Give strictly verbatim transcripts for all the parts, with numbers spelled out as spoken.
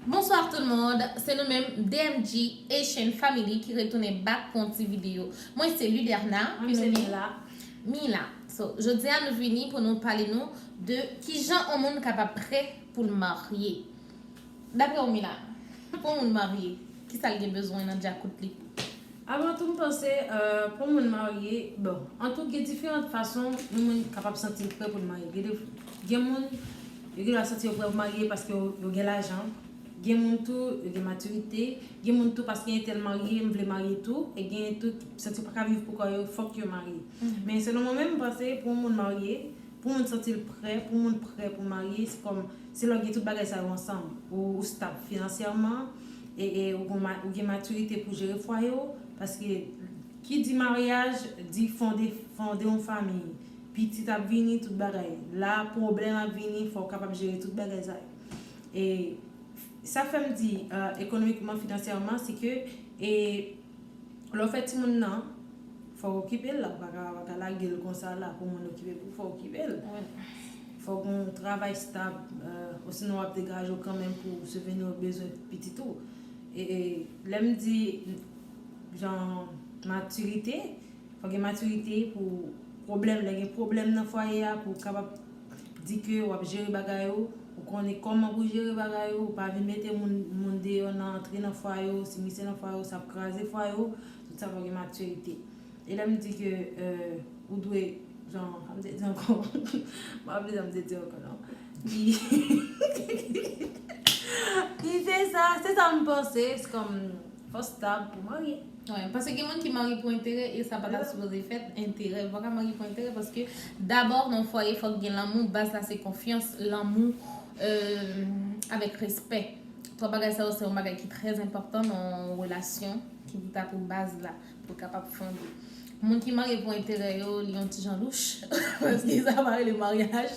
Bonsoir tout le monde, se nou menm D M G Haitian Family ki retounen back pou yon ti videyo. Mwen se Luderna, Mwen se Mila. Mila. So, jodi a nou vini pou nou pale nou de kijan yon moun kapab prè pou l marye. Daprè w, Mila, pou yon moun marye, kisa l gen bezwen nan djakout li? Avan tou, m panse, euh, pou moun marye, bon, an tou, gen diferan fason yon moun kapab santi l prè pou l marye. Gen de, gen moun, yo gen dwa santi yo prè pou marye paske yo, yo gen lajan. Gen moun tou, yo gen matirite. Gen moun tou, paske entèl marye, m vle marye tou. E gen tou, santi yo pa ka viv pou kò yo, fòk yo marye. Men selon mwen menm, m panse pou yon moun marye, pou moun santi l prè, pou moun prè pou marye, se kòm, se lè w gen tout bagay sa yo ansanm. Ou, ou stab finansyèman, e, e ou, gon ma- ou gen matirite pou jere fwaye w, paske ki di maryaj, di fonde, fonde yon fanmi. Pitit ap vini, tout bagay. La, pwoblèm ap vini, fò w kapab jere tout bagay sa yo. E sa fè m di, euh, ekonomikman, finansyèman, se ke, e, lè w fè timoun nan, fò w okipe l la, ou pa ka, pa ka lage l konsa la pou moun okipe pou fò w okipe l. Fò w gen yon travay stab, euh, osinon w ap degaje w kanmenm pou sibveni bezwen pitit ou. E, e lè m di, jan, matirite, fò gen matirite pou pwoblèm, lè gen pwoblèm nan fwaye a, pou w kapab di ke w ap jere bagay ou, ou konnen kòman pou jere bagay ou, ou pa vin mete moun, moun deyò nan antre nan fwaye ou, si misye nan fwaye ou, sa ap kraze fwaye ou, tout sa fò gen matirite. E lè m di ke, euh, ou dwe, jan, sa m te di ankò, m pa vle sa m te di ankò non. Ki, ki se sa, se sa m panse, se kòm fò stab pou marye. Wi, paske gen moun ki marye pou enterè e sa pa ta sipoze fèt, enterè. Ou pa ka marye pou enterè paske dabò nan fwaye fòk gen lanmou, baz la se konfyans, lanmou, euh, avèk respè. Twa bagay sa yo se yon bagay ki trè enpòtan nan yon relasyon ki pou ta pou baz la, pou kapab fonde. Moun ki marye pou enterè yo, li yon ti jan louch, paske sa pa rele maryaj.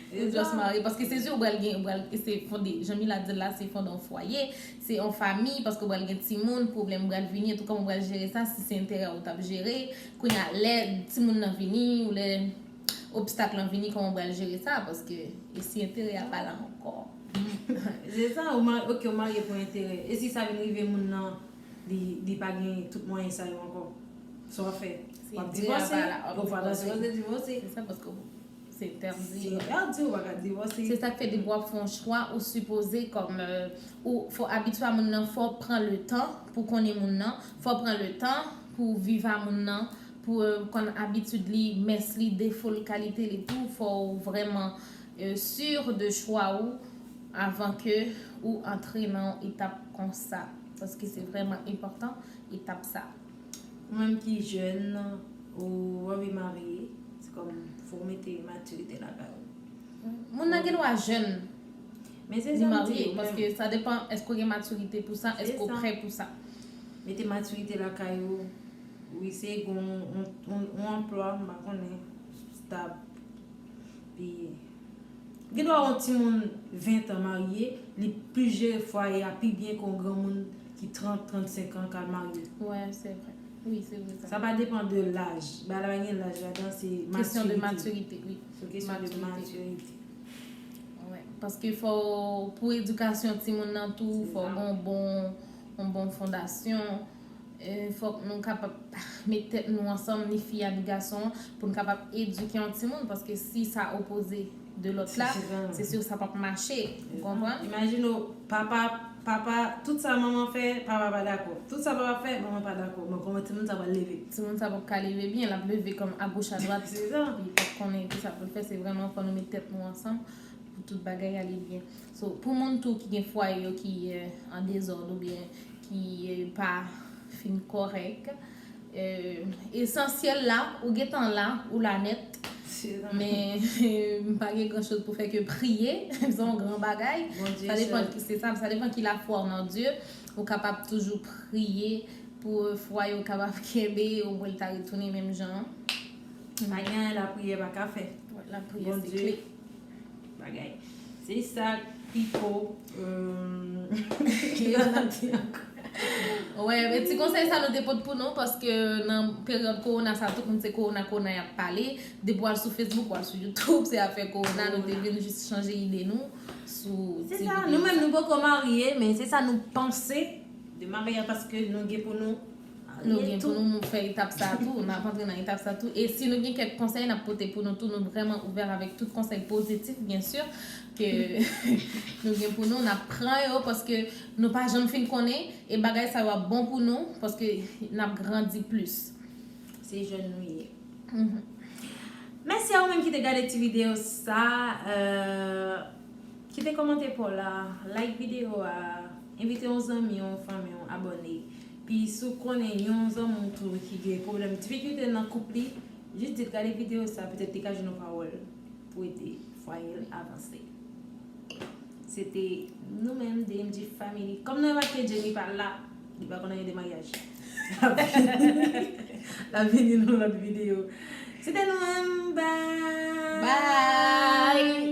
Ou just marye, paske se si ou pral gen, ou pral, se fonde, jan Mila di la, se fonde yon fwaye, se yon fanmi, paske ou pral gen timoun, pwoblèm pral vini, etou kòman ou pral jere sa, si se enterè ou t ap jere, kounye a, lè timoun nan vini, ou lè obstak lan vini, kòman ou pral jere sa, paske e si enterè a pa la ankò. Se sa, ou ma- ok, ou marye pou enterè. E si sa vin rive moun nan, li, li pa gen tout mwayen sa yo ankò? Sa w ap fè? W ap divòse. Ou pa ta sipoze divòse. Se sa, paske se entèdi. Se entèdi, ou pa ka divòse. Se sa k fè depi w ap fè yon chwa, ou sipoze kòm, euh, ou fò abitye a moun nan, fò pran le tan pou konnen moun nan, fò pran le tan pou viv a moun nan, pou, euh, konn abitid li, mès li, defo l, kalite li tou, fò w vrèman, euh, sur de chwa ou avan ke ou antre nan yon etap konsa. Paske se vrèman enpòtan, etap sa. Ou menm ki jèn, ou anvi marye, se kòm fò w mete matirite lakay ou. Moun nan gen dwa jèn, Men se li sa m marye, di ou, paske sa depan, èske w gen matirite pou sa, Se èske w sa. Prè pou sa. Mete matirite lakay ou. Wi, se gon yon, yon, yon anplwa, m pa konnen, stab. Pi, gen dwa yon timoun ven tan marye, li plis jere fwaye a pi byen ke yon granmoun ki trant, trannsenk an k al marye. Wè, se vre. Wi, se vre sa. Sa pa depan de laj. Bagay la pa gen laj ladan, se Kesyon de matirite. Matirite, wi. Se kesyon de Matirite. Matirite. Wè, paske fò, pou edikasyon timoun nan tou, Se fò sa. Gen yon bon, yon bon fondasyon. E, fòk nou kapab met tèt nou ansanm, ni fi a ni gason, pou n kapab edike yon timoun, paske si sa opoze de lòt la, Se sa. Se si sa p ap mache, ou konprann? Imajine w, papa, papa, tout sa manman fè, papa pa dakò. Tout sa papa fè, manman pa dakò. Bon, kòman timoun sa pral leve? Timoun sa p ap ka leve byen, l ap leve kòm agoch adwat. Se sa. Li p ap konnen ki sa pou l fè, se vrèman fò nou met tèt nou ansanm pou tout bagay ale byen. So, pou moun tou ki gen fwaye yo ki, euh, an dezòd oubyen ki, euh, pa fin kòrèk, euh, esansyèl la, ou gentan la, ou la nèt. Se sa. Men, m pa gen gran choz pou fè ke priye. Se yon gran bagay. Bondye Sa depann sèl. ki, se sa, sa depann ki lafwa w nan Dye. Ou kapab toujou priye pou fwaye w kapab kenbe, omwen l ta retounen menm jan. Pa gen anyen lapriyè pa ka fè. Lapriyè se Bondye. Kle. Bagay. Se sa, Pipo. Euh, ki sa n ap di ankò? Wè, men ti konsèy sa nou te pot pou nou, paske nan peryòd kowona sa, tout moun se kowona, kowona y ap pale. Depi w al sou Facebook, w al sou YouTube, se afè kowona, nou te vin jis chanje ide nou sou ti videyo sa. Se sa, nou menm nou poko marye, men se sa nou panse de maryaj paske nou gen pou nou marye tou. Nou gen pou nou fè etap sa tou, n ap antre nan etap sa tou. E si nou gen kèk konsèy, n ap pote pou nou tou, nou vrèman ouvè avèk tout konsèy pozitif, byen si, ke nou gen pou nou, n ap pran yo, paske nou pa janm fin konnen, e bagay sa yo ap bon pou nou, paske n ap grandi plis. Se jèn nou ye. Mèsi a ou menm ki te gade ti videyo sa. Euh, kite kòmantè pa w la, like videyo a, envite yon zanmi, yon fanmi, yon abòne. Pi si w konnen yon zanmi w tou ki gen pwoblèm, difikilte nan koup li, jis di l gade videyo sa, petèt li ka jwenn yon pawòl pou ede fwaye l avanse. Se te nou menm, D M G Family. Kòm nou remake Jenny pa la, li pa konn anyen de maryaj. L ap vini nan lòt videyo. Se te nou menm, bye! Bye!